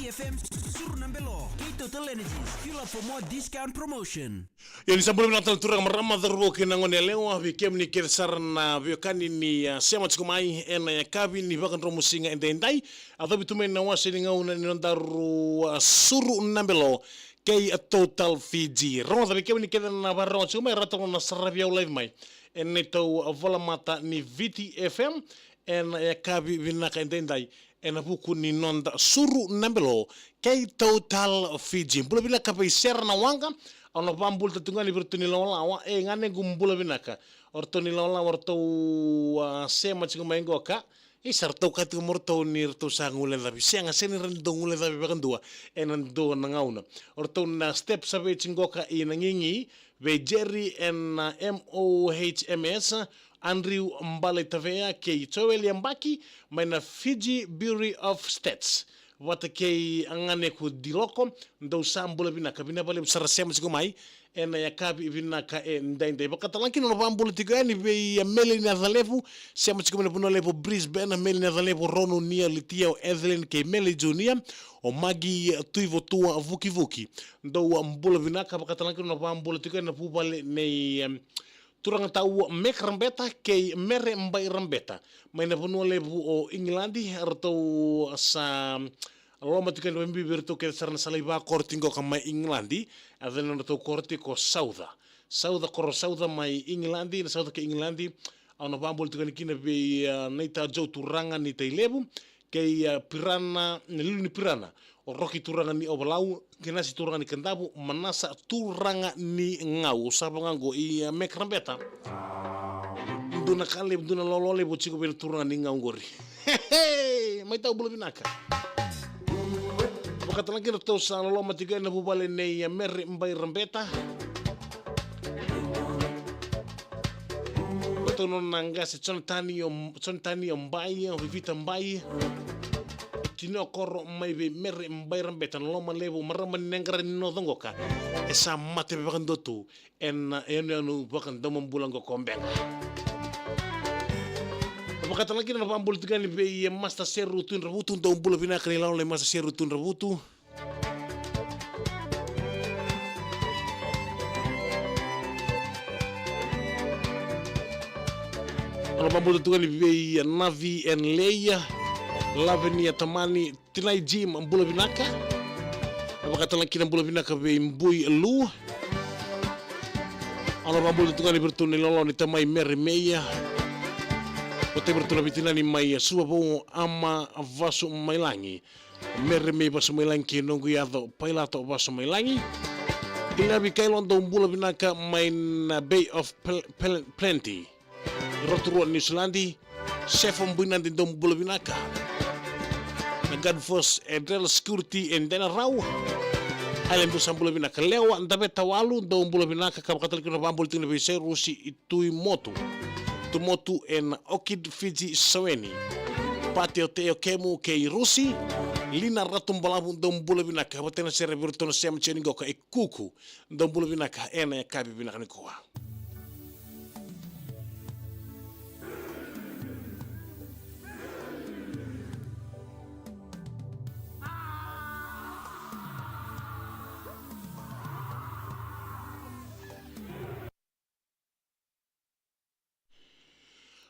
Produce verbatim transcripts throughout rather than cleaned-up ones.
F M, Suru na Belo, kei Total Energies. Fuel up for more discount promotion. Ia ni sa bula vinaka tale turaga, marama, cauravou kei na gone yalewa, vei kemuni kece sara na veiwekani ni, a, sema tiko mai ena yakavi ni vakadromusiga edaidai. A, cavuti tu mai na wase ni gauna ni nodaru, a, Suru na Belo kei, a, Total Fiji. Rogoca, vei kemuni kece na vakarorogo tiko mai, ratou na saravi au live mai ena neitou, a, volamata ni Viti F M ena yakavi vinaka edaidai, ena vuku ni noda Suru na Belo kei Total Fiji. Bula vinaka vei Sera na Waqa, au na vakabula tale tu ga ni vei ratou na ilawalawa, e, ganequ, bula vinaka. O ratou na ilawalawa, o ratou, a, sema tiko mai qoka. E, sa ratou kaya tiko mo ratou ni ratou sa guilecavi. Sega, sega ni ratou guilecavi vakadua ena dua na gauna. O ratou na Step Savage qoka i Nagigi, vei Jerry ena, a, M O H M S, Andrew Mbale Tavea kei Joel Yabaki mai na Fiji Bureau of Stats, vata kei a ganequ Diloko. Dou sa bula vinaka, vinaka vakalevu sara sema tiko mai ena yakavi vinaka edaidai. Vakatalega kina na vakabula tiko yani vei, a, Meli Nacalevu, sema tiko mai na vanua levu o Brisbane, Meli Nacalevu, Ronu, Nia, Litia, o Evelyn kei Meli Junior, o Magi, Tuivotua, Vukivuki. Dou, a, bula vinaka. Vakatalega kina na vakabula tiko yani na vuvale nei, em, Turaga Tau Mek Rabeta kei Mere Bai Rabeta mai na vanua levu o Igiladi, ratou sa loloma tiko yani vakabibi vei ratou kece sara na sala ivakoro tiko qoka mai Igiladi. A, yacana na nodratou koro tiko Sauca. Sauca, koro Sauca mai Igiladi, na Sauca kei Igiladi. Au na vakabula tiko yani kina vei, a, Naita Joe Turaga ni Tailevu, kei, a, Pirana, na Lilu ni Pirana, o Roki Turaga ni Ovalau, Kenasi Turaga ni Kadavu, Manasa Turaga ni Gau. Sa vaka qo i, a, Mek Rabeta. Dua na ka levu, dua na lolo levu tiko vei na Turaga ni Gau qori. Mai Tau, bula vinaka. Vakatalega kina ratou sa loloma tiko yani na vuvale nei, a, Mere Bai Rabeta. Ratou nona qase Jonatani o, Jonatani o Bai, o Vivita Bai. Tini o koro mai vei Mere Bai Rabeta, na loma levu, marama ni Neqara ni Noco qoka. E sa mate vakadua tu ena yanuyanu vakadomobula qoka o Beqa. Vakatalega kina na vakabula tiko yani vei, e, Master Seru Tuidravutu, dou bula vinaka na ilawalawa i Master Seru Tuidravutu. Au na vakabula tiko yani vei Navi and Leia, Lavenia Tamani, Tinai Jim, bula vinaka. Vakatalega kina bula vinaka vei Bui Lu. Au na vakabula tiko yani vei ratou na ilawalawa ni tamai Mere Meia. Vata kei ratou na veitinani mai Suva Vou, Ama Vasu Mailagi. Mere Mei Vasu Mailagi kei noqu yaco Pailato Vasu Mailagi. Ilavi Kailo, dou bula vinaka mai na Bay of Pl-, Pl-, Plenty, Rotorua, New Zealand. Sefo Buinadi, dou bula vinaka. Na Guard Force, Edel Security, e Dena Rau. Island, dou sa bula vinaka. Lewa Daveta Walu, dou bula vinaka, ka vakatalega kina na vakabula tiko yani vei Sairusi i Tuimotu. Tuimotu ena Orchid Fiji Saweni. Pate o Teo Kemu kei Rusi. Lina Ratu Balavu, dou bula vinaka. Vata na sere vei ratou na sema tiko yani qoka e Kuku. Dou bula vinaka ena yakavi vinaka nikua.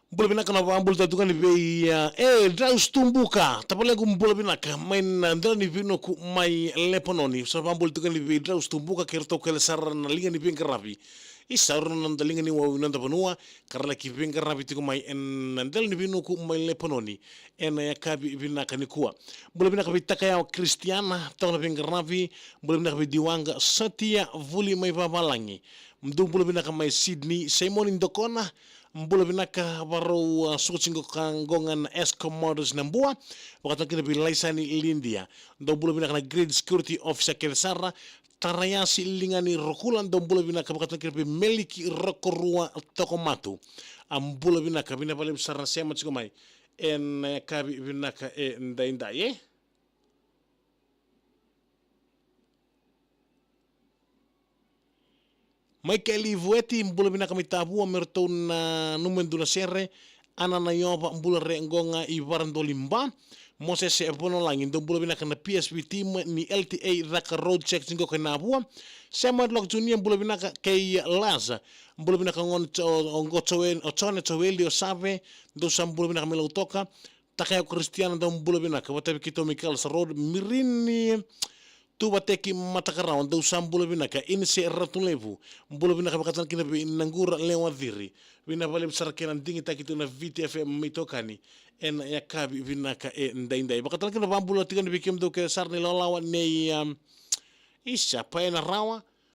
Bula vinaka, na vakabula tale tu ga yani vei, a, e, Draus Tubuka. Tavalequ, bula vinaka mai na dela ni vinuku mai Lepanoni. Sa vakabula tu ga yani vei Draus Tubuka kei ratou kece sara na liga ni veiqaravi. Isa, rau na noda liga ni wau ena noda vanua, ka ra laki veiqaravi tiko mai ena dela ni vinuku mai Lepanoni ena yakavi vinaka nikua. Bula vinaka vei Takayawa Kristiana, toka na veiqaravi. Bula vinaka vei Diwaqa Satia Vuli mai Vavalagi. Dou bula vinaka mai Sydney, Simoni Dokona. Bula vinaka, varau, a, suka tiko ga qo ga na Esco Motors na Bua. Vakatalega kina vei Laisani Lidia. Dou bula vinaka na Grid Security Officer kece sara. Tarayasi Ligani Rokula, dou bula vinaka, vakatalega kina vei Meliki Rokorua Tokomatu. A, bula vinaka, vinaka vakalevu sara na sema tiko mai ena yakavi vinaka edaidai, e. Maikeli Vueti, bula vinaka mai Tavua, me ratou na nomu e dua na sere. Ana na Iova, bula re qo ga i Varadoliba. Mosese Vonolagi, dou bula vinaka na P S V team ni L T A Caka Road Check tiko e Navua. Samuel Locke Junior, bula vinaka kei Laza. Bula vinaka gone o, o Jone Joeli o Save, dou sa bula vinaka mai Lautoka. Takayaku Kristiana, dou bula vinaka. Vatavi keitou mai Kelsa Road, Mirini. Tuvateki Matakarawa, dou sa bula vinaka. Inise Ratulevu, bula vinaka vakatana kina vei Nagura Lewaciri. Vinaka vakalevu sara kei na digitaki tu na Viti F M mai Tokani. Ena yakavi vinaka e daidai. Vakatana kina vabula tiko ni vei kemudou kece sara ni lawalawa nei, um, Isa, pa ena rawa.